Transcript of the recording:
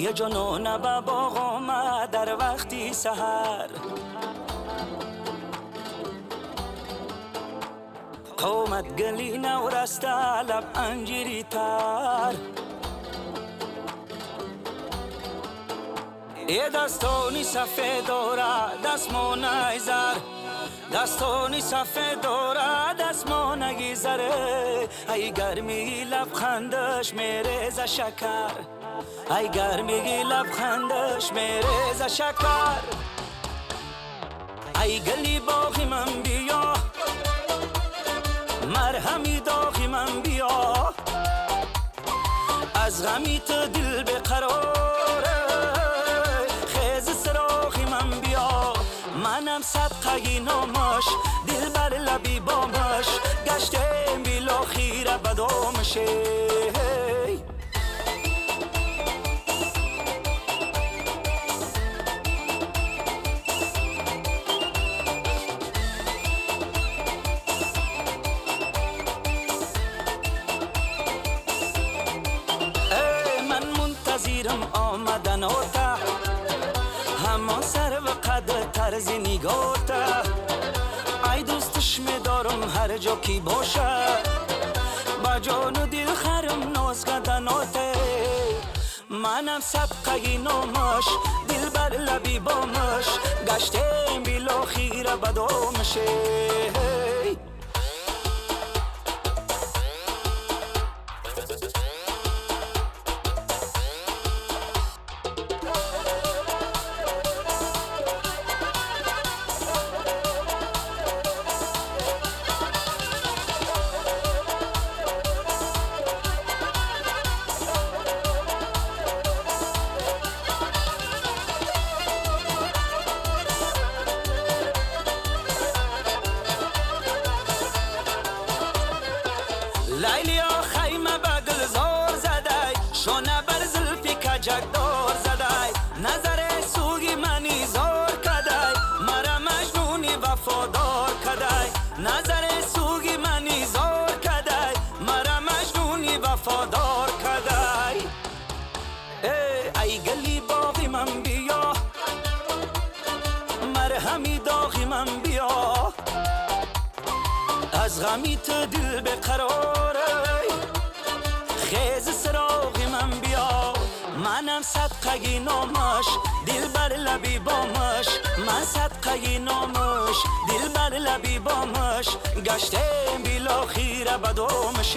یه جانانه به باغ آمد در وقتی سحر، قامت گلی نورسته لب انجیری تر، یه دستانی سفید داره دستمانه زر، دستانی سفید داره دستمانه زره، ای گرمی لبخندش میرزه شکر، ای گرمی لبخندش میرزه شکر، ای گلی باغی من بیا، مرهمی داغی من بیا، از غمی تو دل بقراره خیز سراغی من بیا، منم صدقه نامش دل بر لبی بامش، گشتم بالاخره بدامش. من منتظرم آمدناتا، همان سر و قد طرز نگاتا، ای دوستش می‌دارم هر جا کی باشه، با جان و دل خرم ناز کردناته، منم صدقه نامش دل بر لبی بامش، گشتم بالاخره بدامش. لیلیا خیمه به گلزار زدای، شانه بر زلفی کجکدار زدای، نظر سوی منی زار کدای، مرا مجنونی وفادار کدای، نظر سوی منی زار کدای، مرا مجنونی وفادار کدای. ای گلی باغی من بیا، مرهمی داغی من بیا، از غمی تو دل بقراره خیز سراغ من بیا، منم صدقه نامش دل بر لبی بامش، من صدقه نامش دل بر لبی بامش، گشتم بالاخره بدامش.